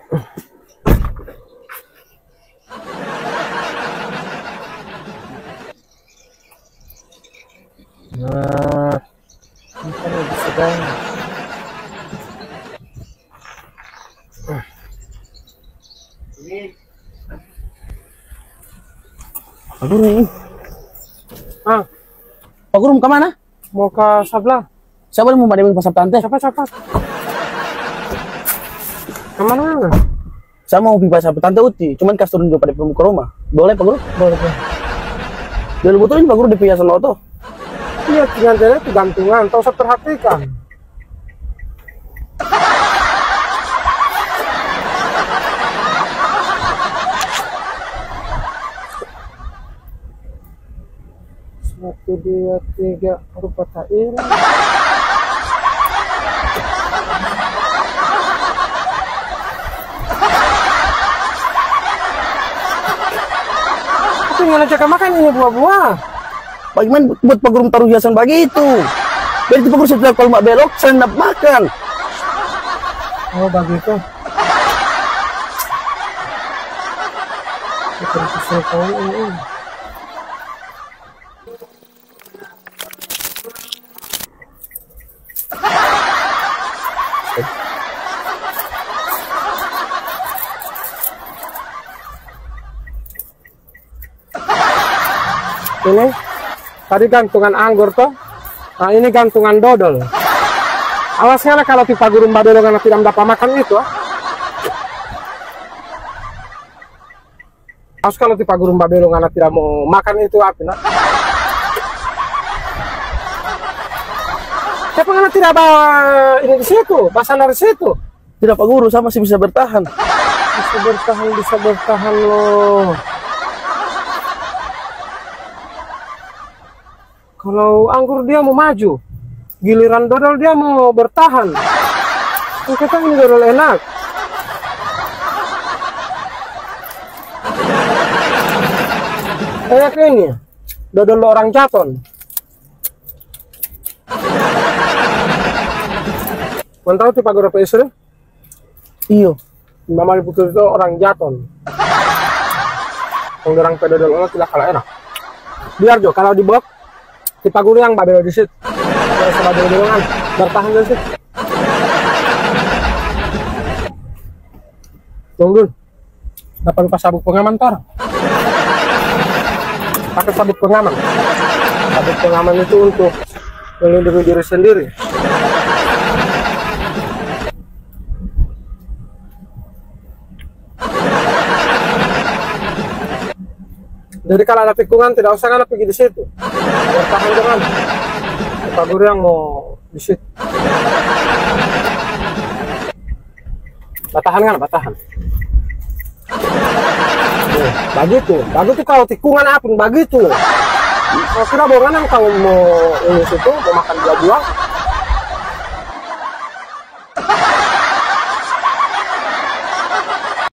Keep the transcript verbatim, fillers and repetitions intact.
Nah, ini kan lagi sedang. Aduh, nih. Ah, Pak Guru, mau ke mana? Mau ke sabla. Siapa yang mau pada pasar tante? Siapa, siapa? Ke mana? Saya mau pi pasar tante Uti, cuman kas turun juga pada pemuka rumah. Boleh, Pak Guru? Boleh, boleh. Dia betul ini, Pak Guru, di perhiasan oto. Iya, tinggal dari itu gantungan, tau saya perhatikan. Satu, dua, tiga, rupa tak hilang. Tapi ngana cakap makan ini buah-buah. Bagaimana buat Pak Guru taruh hiasan bagitu? Jadi Pak Guru setiap kalau mau belok, saya ndak makan. Oh, bagitu. Itu kesel kau ini. Ini tadi gantungan anggur to. Nah, ini gantungan dodol. Awas ngana kalau tipa gurung babelo ngana tidak dapa makan itu, ah. Awas kalau tipa gurung babelo ngana tidak mau makan itu apa, nah? Siapa ngana tidak ba ini di situ, basandar di situ? Tidak, Pak Guru, sama sih bisa bertahan. Bisa bertahan, bisa bertahan loh. Kalau anggur dia mau maju, giliran dodol dia mau bertahan. Kan kita ini dodol enak. Enak ini, dodol orang jaton. Mantau tu Pak Guru apa istri? Iyo. Mama di putus itu orang jaton. Kong dorang pe dodol ono tidak kalah enak. Biar jo kalau di blok, tipa guru yang babelo di situ. Biar sama babelo-belongan, bertahan di situ. Tunggu. Dapa lupa sabuk pengaman, tor. Pakai sabuk pengaman. Sabuk pengaman itu untuk melindungi diri sendiri. Jadi kalau ada tikungan, tidak usah ngana pergi di situ. Bertahan dengan Pak Guru yang mau di situ. Batahan kan, batahan. Tuh, bagitu, bagitu kalau tikungan apung, bagitu. Kalau sudah bonganan, kalau mau ini situ, mau makan buah-buah,